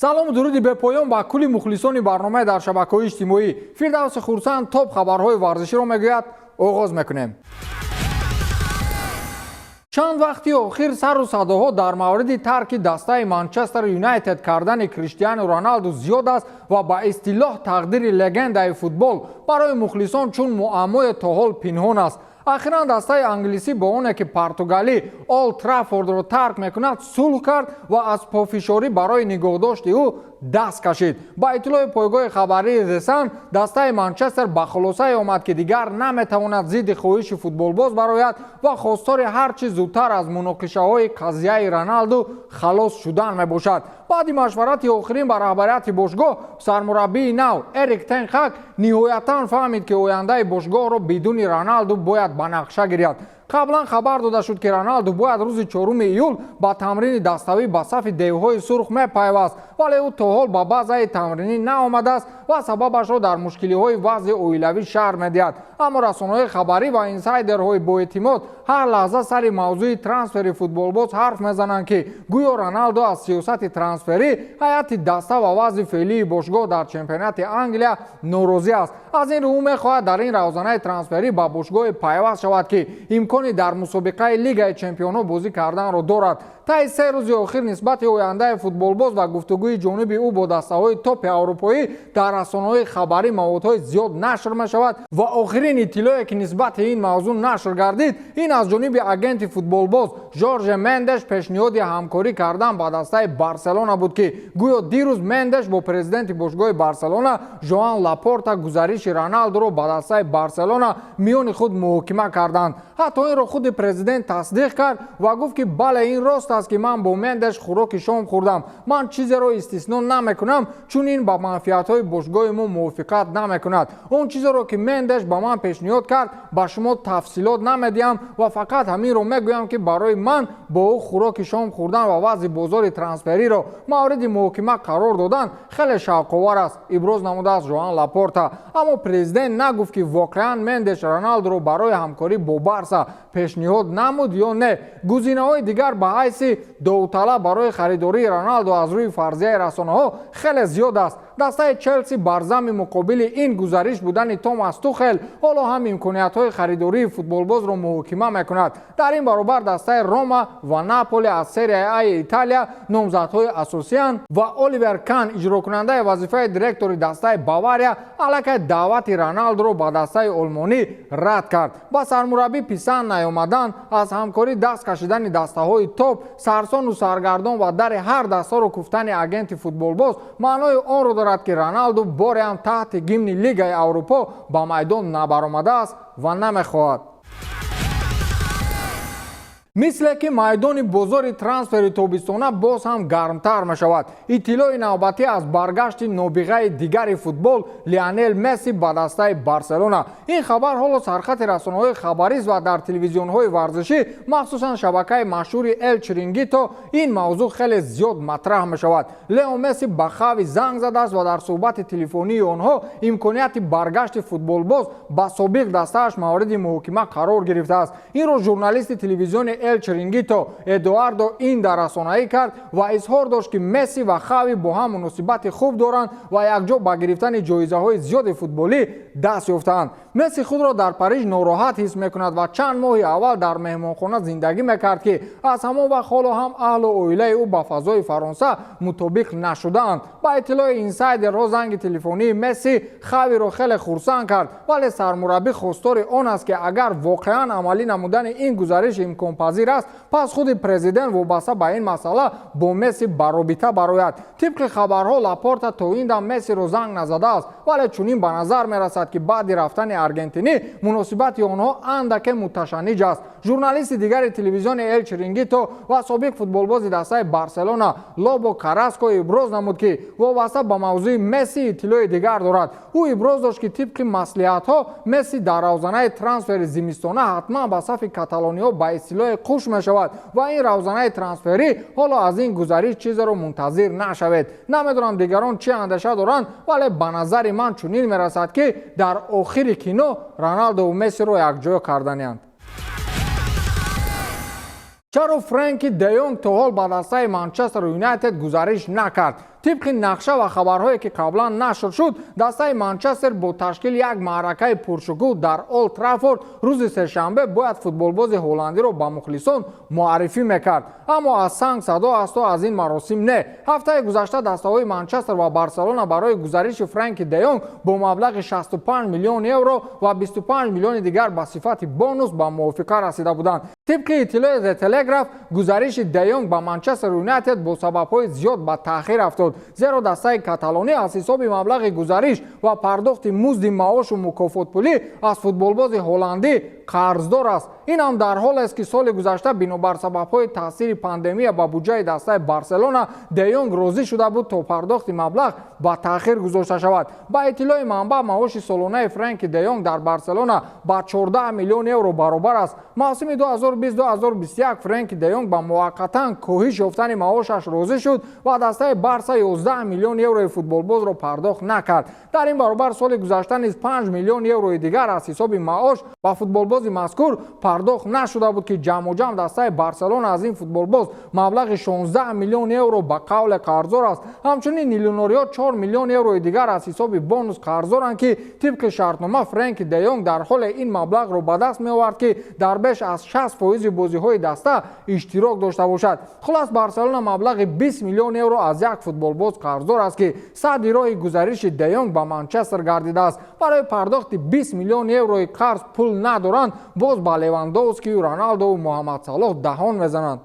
Салому дуруди бепоён ба кулли мухлисони барномаи дар шабакаҳои иҷтимоӣ. Фирдавси Хурсанд топ хабарҳои варзиширо мегӯяд. Оғоз мекунем. Чанд вақти охир сару садоҳо дар мавриди тарки дастаи Манчестер Юнайтед кардани Криштиану Роналду зиёд аст ва ба истилоҳ тақдири легендаи футбол барои мухлисон чун муаммое то ҳол пинҳон аст. Ахиран дастаи англисӣ бо оне ки португалӣ Олд Траффордро тарк мекунад, сулҳ кард ва аз пофишорӣ барои нигоҳдошти ӯ даст кашид. Ба иттилои пойгоҳи хабарии The Sun, дастаи Манчестер ба хулосае омад, ки дигар наметавонад зидди хоҳиши футболбоз барояд ва хостори ҳар чӣ зудтар аз муноқишаҳои қазияи Роналду халос шудан мебошад. Баъди машварати охирин ба раҳбарияти бошгоҳ, сармураббии нав Эрик тен Хаг ниҳоятан фаҳмид, ки ояндаи бошгоҳро бидуни Роналду бояд ба нақша гирад. Қаблан хабар дода шуд, ки Роналду бояд рӯзи 4 июл ба тамрини даставӣ ба сафи девҳои сурх мепайваст, вале ӯ то ҳол ба базаи тамринӣ наомадааст ва сабабашро дар мушкилиҳои вазъи оилавӣ шарҳ медиҳад. Аммо расонаҳои хабарӣ ва инсайдерҳои боэътимод ҳар лаҳза сари мавзӯи трансфери футболбоз ҳарф мезананд, ки гӯё Роналдо аз сиёсати трансферӣ, ҳайати даста ва вазъи феълии бошгоҳ дар чемпионати Англия норозӣ аст. Аз ин рӯ ӯ мехоҳад дар ин равзанаи трансферӣ ба бошгоҳе пайваст шавад, ки имкони дар мусобиқаи Лигаи чемпионҳо бозӣ карданро дорад. Таи 3 рӯзи охир нисбати ояндаи футболбоз ва гуфтугӯи ҷониби ӯ бо дастаҳои топи аврупоӣ дар расонаҳои хабарӣ маводҳои зиёд нашр мешавад ва охирин иттилоъе, ки нисбати ин мавзӯъ нашр гардид, ин аз ҷониби агенти футболбоз Жорже Мендеш пешниҳоди ҳамкорӣ кардан ба дастаи Барселона буд, ки гӯё дирӯз Мендеш бо президенти бошгоҳи Барселона Жоан Лапорта гузариши Роналдуро ба дастаи Барселона миёни худ муҳокима карданд. Ҳатто инро худи президент тасдиқ кард ва гуфт, ки бале, ин рост аст, ки ман бо Мендеш хӯроки шом хӯрдам. Ман чизеро истисно намекунам, чун ин ба манфиатҳои бошгоҳи мо мувофиқат намекунад. Он чизеро, ки Мендеш ба ман пешниҳод кард, ба шумо тафсилот намедиҳам ва фақат ҳаминро мегӯям, ки барои ман бо ӯ хӯроки шом хӯрдан ва вазъи бозори трансфериро мавриди муҳокима қарор додан хеле шавқовар аст, иброз намудааст Жоан Лапорта. Аммо президент нагуфт, ки воқеан Мендеш Роналдуро барои ҳамкорӣ бо Барса пешниҳод намуд ё не. Гузинаҳои дигар ба ҳайси довталаб барои харидории Роналдо аз рӯи фарзияи расонаҳо хеле зиёд аст. Дастаи Челси бар зами муқобили ин гузариш будани Томас Тухел ҳоло ҳам имкониятҳои харидории футболбозро муҳокима мекунад. Дар ин баробар дастаи Рома ва Наполи аз Серияи Аи Италия номзадҳои асосиянд ва Оливер Кан, иҷрокунандаи вазифаи директори дастаи Бавария, аллакай даъвати Роналдуро ба дастаи олмонӣ рад кард. Ба сармураббӣ писанд наёмадан, аз ҳамкорӣ даст кашидани дастаҳои топ, сарсону саргардон ва дари ҳар дастаро куфтани агенти футболбоз маънои онро дорад, ки Роналду боре ҳам таҳти гимни Лигаи Аврупо ба майдон набаромадааст ва намехоҳад. Мисле ки майдони бозори трансфери тобистона боз ҳам гармтар мешавад. Иттилои навбатӣ аз баргашти нобиғаи дигари футбол Лионел Месси ба дастаи Барселона. Ин хабар ҳоло сархати расонаҳои хабарист ва дар телевизионҳои варзишӣ, махсусан шабакаи машҳури Эл Чирингито, ин мавзӯъ хеле зиёд матраҳ мешавад. Лео Месси ба Хави занг задааст ва дар суҳбати телефонии онҳо имконияти баргашти футболбоз ба собиқ дастааш мавриди муҳокима қарор гирифтааст. Инро журналисти телевизиони Эл Чирингито Эдуардо Инда расонаӣ кард ва изҳор дошт, ки Месси ва Хави бо ҳам муносибати хуб доранд ва якҷо ба гирифтани ҷоизаҳои зиёди футболӣ даст ёфтаанд. Месси худро дар Париж нороҳат ҳис мекунад ва чанд моҳи аввал дар меҳмонхона зиндагӣ мекард, ки аз ҳамон вақт ҳоло ҳам аҳлу оилаи ӯ ба фазои Фаронса мутобиқ нашудаанд. Ба иттилои инсайдерҳо, занги телефонии Месси Хавиро хеле хурсанд кард, вале сармураббӣ хостори он аст, ки агар воқеан амалӣ намудани ин гузариш имконпазир аст, пас худи президент вобаста ба ин масъала бо Месси ба робита барояд. Тибқи хабарҳо, Лапорта то ин дам Мессиро занг назадааст, вале чунин ба назар мерасад, ки баъди рафтани аргентинӣ муносибати онҳо андаке муташанниҷ аст. Журналисти дигари телевизиони Эл Чирингито ва собиқ футболбози дастаи Барселона Лобо Караско иброз намуд, ки вобаста ба мавзӯи Месси иттилои дигар дорад. Ӯ иброз дошт, ки тибқи маслиҳатҳо Месси дар равзанаи трансфери зимистона ҳатман ба сафи каталониҳо ба истилоҳе қуш мешавад ва ин равзанаи трансферӣ ҳоло аз ин гузариш чизеро мунтазир нашавед. Намедонам, дигарон чӣ андеша доранд, вале ба назари ман чунин мерасад, ки дар охири кино Роналдову Мессиро якҷоя карданианд. Чаро Френки де Йонг то ҳол ба дастаи Манчестер Юнайтед гузариш накард? Тибқи нақша ва хабарҳое, ки қаблан нашр шуд, дастаи Манчестер бо ташкили як маъракаи пуршукӯҳ дар Олд Траффорд рӯзи сешанбе бояд футболбози ҳолландиро ба мухлисон муаррифӣ мекард. Аммо аз санг садо асту аз ин маросим не. Ҳафтаи гузашта дастаҳои Манчестер ва Барселона барои гузариши Френки де Йонг бо маблағи 65 миллион евро ва 25 миллиони дигар ба сифати бонус ба мувофиқа расида буданд. Тибқи иттилои The Telegraph, гузариши де Йонг ба Манчестер Юнайтед бо сабабҳои зиёд ба таъхир афтод, зеро дастаи каталонӣ аз ҳисоби маблағи гузариш ва пардохти музди маошу мукофотпулӣ аз футболбози ҳолландӣ қарздор аст. Ин ҳам дар ҳолест, ки соли гузашта бинобар сабабҳои таъсири пандемия ба буҷаи дастаи Барселона де Йонг розӣ шуда буд, то пардохти маблағ ба таъхир гузошта шавад. Ба иттилои манбаъ, маоши солонаи Френки де Йонг дар Барселона ба 14 миллион евро баробар аст. Мавсими 2020-2021 Френки де Йонг ба муваққатан коҳиш ёфтани маошаш розӣ шуд ва дастаи Барса 11 миллион еврои футболбозро пардохт накард. Дар ин баробар соли гузашта низ 5 миллион еврои дигар аз ҳисоби маош ба футболбози мазкур пардохт нашуда буд, ки ҷамъуҷамъ дастаи Барселона аз ин футболбоз маблағи 16 миллион евро ба қавле қарздор аст. Ҳамчунин миллионериҳо 4 миллион еврои дигар аз ҳисоби бонус қарздоранд, ки тибқи шартнома Френки де Йонг дар ҳоле ин маблағро ба даст меовард, ки дар беш аз 60% бозиҳои даста иштирок дошта бошад. Хулас, Барселона маблағи 20 миллион евро аз як футболбоз қарздор аст, ки садди роҳи гузариши де Йонг ба Манчестер гардидааст. Барои пардохти 20 миллион еврои қарз пул надоранд, боз ба Левандовскию, Роналдову Муҳаммад Салоҳ даҳон мезананд.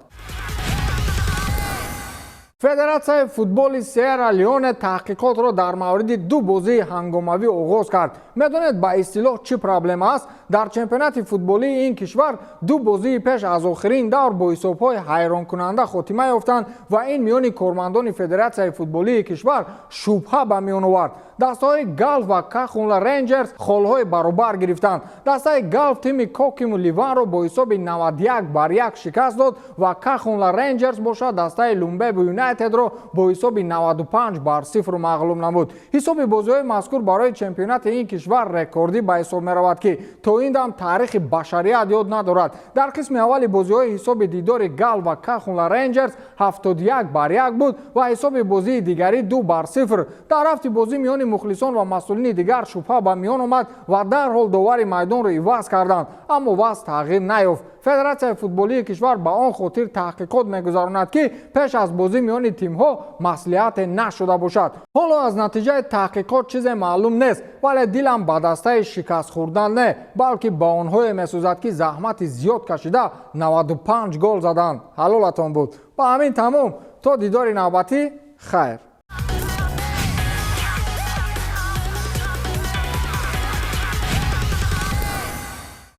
Федератсияи футболи Сиерра Леоне таҳқиқотро дар мавриди ду бозии ҳангомавӣ оғоз кард. Медонед, ба истилоҳ чӣ проблема аст? Дар чемпионати футболии ин кишвар ду бозии пеш аз охирин давр бо ҳисобҳои ҳайронкунанда хотима ёфтанд ва ин миёни кормандони федератсияи футболии кишвар шубҳа ба миён овард. Дастаҳои Галф ва Кахунла Рейнҷерс холҳои баробар гирифтанд. Дастаи Галф тими Кокиму Ливанро бо ҳисоби 91-1 шикаст дод ва Кахунла Рейнҷерс бошад, дастаи Лумбебу Юнайтедро бо ҳисоби 95-0 мағлуб намуд. Ҳисоби бозиҳои мазкур барои чемпионати ин кишвар рекордӣ ба ҳисоб меравад, ки то ин дам таърихи башарият ёд надорад. Дар қисми аввали бозиҳои ҳисоби дидори Галф ва Кахунла Рейнҷерс 71-1 буд ва ҳисоби бозии дигарӣ 2-0. Дар рафти бозӣ миёни мухлисон ва масъулини дигар шубҳа ба миён омад ва дарҳол довари майдонро иваз карданд, аммо вазъ тағйир наёфт. Федератсияи футболии кишвар ба он хотир таҳқиқот мегузаронад, ки пеш аз бозӣ миёни тимҳо маслиҳате нашуда бошад. Ҳоло аз натиҷаи таҳқиқот чизе маълум нест, вале дилам ба дастаи шикаст хӯрдан не, балки ба онҳое месӯзад, ки заҳмати зиёд кашида 95 гол заданд. Ҳалолатон буд. Ба ҳамин тамом, то дидори навбатӣ, хайр.